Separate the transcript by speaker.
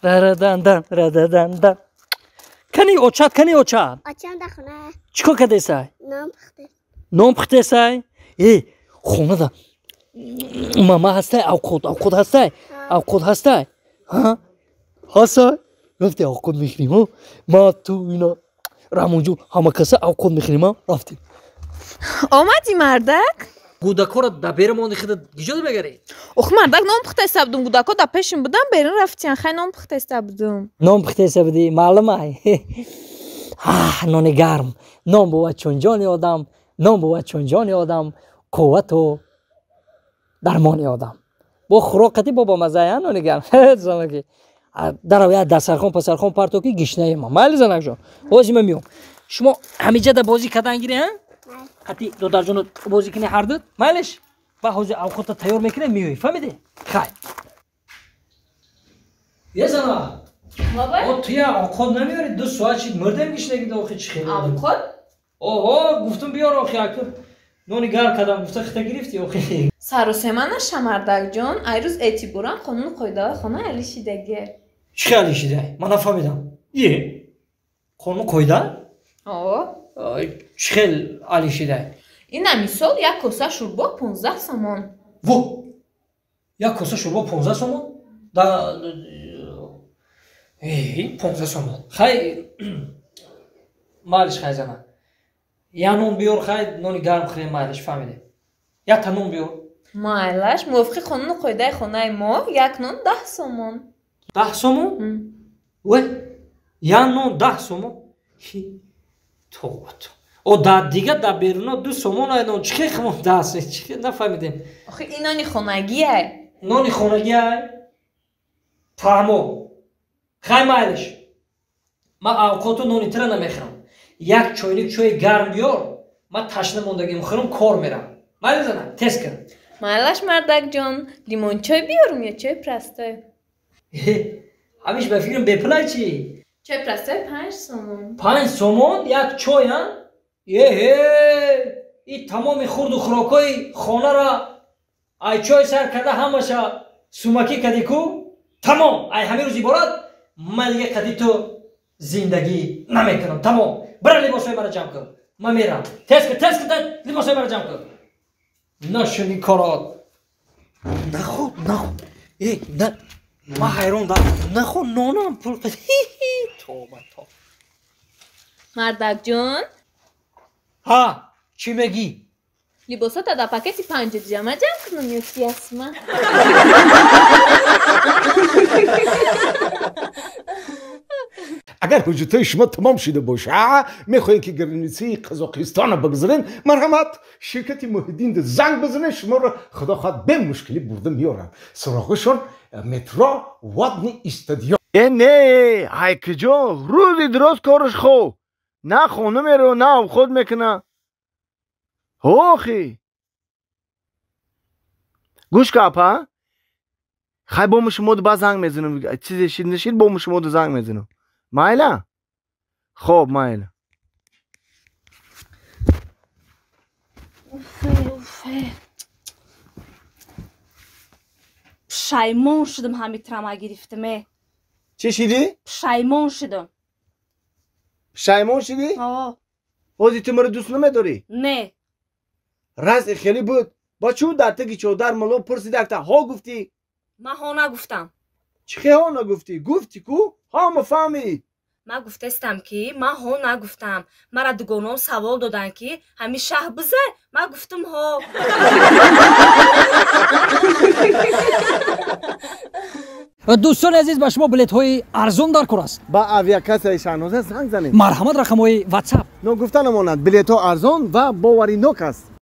Speaker 1: Рарадандан, рададандан. Кани очат, кани очат?
Speaker 2: Очам дар хона.
Speaker 1: Чӣ кор кардесай?
Speaker 2: Нон пухте.
Speaker 1: Нон пухтесай? Э, хонада мама ҳастай, авқот, авқот ҳастай? Авқот ҳастай? Ҳа? Ҳастай? Рафти авқот мехӯрем, ҳо? Ма, ту, ина, Раҳмонҷон, ҳама каса авқот мехӯрем, ҳа? Рафтем.
Speaker 3: Омадӣ, мардак?
Speaker 1: Гӯдакҳоро дар берун монди, хида гиҷо мегарӣ?
Speaker 3: Ох, мардак, нон пухтаиста будум, гӯдакҳо дар пешим будам, берун рафтиян, хай нон пухтаиста будум.
Speaker 1: Нон пухтаиста будӣ, маълум ай. Нони гарм. Нон бувад чун ҷони одам, нон бувад чун ҷони одам, қуввату дармони одам. Бо хӯрок қати бо бамаззая нони гарм. Занаки. Дарав як дастархон пасархон парто ки гишнаема. Майли, занакҷон. Ҳозир ман миём. Шумо ҳамиҷада бозӣ кардан гирӣ, ҳа? Қати додарҷоно бозӣ кунӣ ҳардут? Майлиш? Ба ҳозир авқота тайёр мекунем, меоӣ. Фаҳмидӣ? Хай. Е, зана. О, туя авқот намеёрӣ? 2 соат шид, мурдем гишнагида, охи чӣ хел?
Speaker 3: Авқот?
Speaker 1: Оҳо, гуфтум биёр, охи аку нони гарм кардам, гуфта хита гирифтӣ, охи.
Speaker 3: Саросема наша, мардакҷон, ай рӯз эътиборан қонуну қоидаҳои хона алишидаге.
Speaker 1: Чӣ хел алишида? Ман нафаҳмидам. Е, қонуну қоида?
Speaker 3: О.
Speaker 1: Чӣ хел алишида?
Speaker 3: Ина мисол, як коса шӯрбо 15 сомон.
Speaker 1: Во, як коса шӯрбо 15 сомон? Да, 15 сомон. Хай, майлиш, хай, зана, як нон биёр, хай, нони гарм хӯрем, майлиш, фаҳмидем, якта нон биёр.
Speaker 3: Майлаш, мувофиқи қонуну қоидаи хонаи мо як нон 10 сомон.
Speaker 1: 10 сомон? Ве, як нон 10 сомон? Тоба то, о, да дига дар беруно 2 сомон ай нон, чӣ хел химон даҳ? Чӣ хел, нафаҳмидем.
Speaker 3: Охи ин нони хонагиай.
Speaker 1: Нони хонагиай, фаҳмо. Хай, майлиш, ман авқоту нони тира намехӯрам, як чойник чои гарм биёр, ман ташна мондагим, хӯрам, кор мерам. Майли, зана, тез кун.
Speaker 3: Майлаш, мардакҷон, лимончой биёрум ё чои простой?
Speaker 1: Ҳамиш ба фикрам бепулай чӣ?
Speaker 3: Чои простой 5 сомон.
Speaker 1: 5 сомон як чой, а? Еҳе, и тамоми хурду хӯрокҳои хонаро ай чой сар карда ҳамаша сумакӣ кардӣ ку. Тамом, ай ҳамин рӯз иборат ман дига қади ту зиндагӣ намекунам. Тамом, бира, либосҳои маро ҷамъ кун, ман мерам. Тез кун, тез кун, либосҳои маро ҷамъ кун. Нашуни корот. Нахо, нахо, э, на, ман ҳайрон да, нахо, нонам пул. Тоба то.
Speaker 3: Мардакҷон.
Speaker 1: Ҳа, чӣ мегӣ?
Speaker 3: Либосота дар пакети панҷаҷама ҷамъ кунам ё ки ясма?
Speaker 4: Агар ҳуҷҷатҳои шумо тамом шуда боша, мехоҳед ки границаи Қазоқистонро бигзарен, марҳамат, ширкати Муҳиддин занг бизанед, шуморо худо хоҳад бемушкилӣ бурда меоранд. Суроғашон метро Водный стадион.
Speaker 5: Э, не, ҳайкиҷон, рӯзи дуроз кораш хоб, на хона меро, на обход мекуна. Охи, гӯш ка, апа, хай, бо шумо ба занг мезанам, чизе шид нашид, бо шумо занг мезанам. Майла, хоб, майла.
Speaker 6: Уфе, пушаймон шудам, ҳами трама гирифтаме.
Speaker 5: Чӣ шидӣ?
Speaker 6: Пушаймон шудам.
Speaker 5: Пушаймон шидӣ? Ҳозир ту маро дӯст намедорӣ?
Speaker 6: Не.
Speaker 5: Разъи хеле буд, ба чӯ дар таги чодар мало пурсидакта, ҳо гуфтӣ.
Speaker 6: Ман ҳо нагуфтам.
Speaker 5: Чӣ хе ҳо нагуфтӣ? Гуфтӣ ку, ҳама фаҳмид.
Speaker 6: Ман гуфтастам, ки ман ҳо нагуфтам. Мара дугоном савол доданд, ки ҳами шаҳ бизай, ман гуфтам ҳо.
Speaker 1: Дӯстони азиз, ба шумо билетҳои арзон дар кор аст?
Speaker 5: Ба авиакассаи Шаҳноза занг занед.
Speaker 1: Марҳамат, рақамҳои Ватсап.
Speaker 5: Ногуфта намонад, билетҳо арзон ва боваринок аст.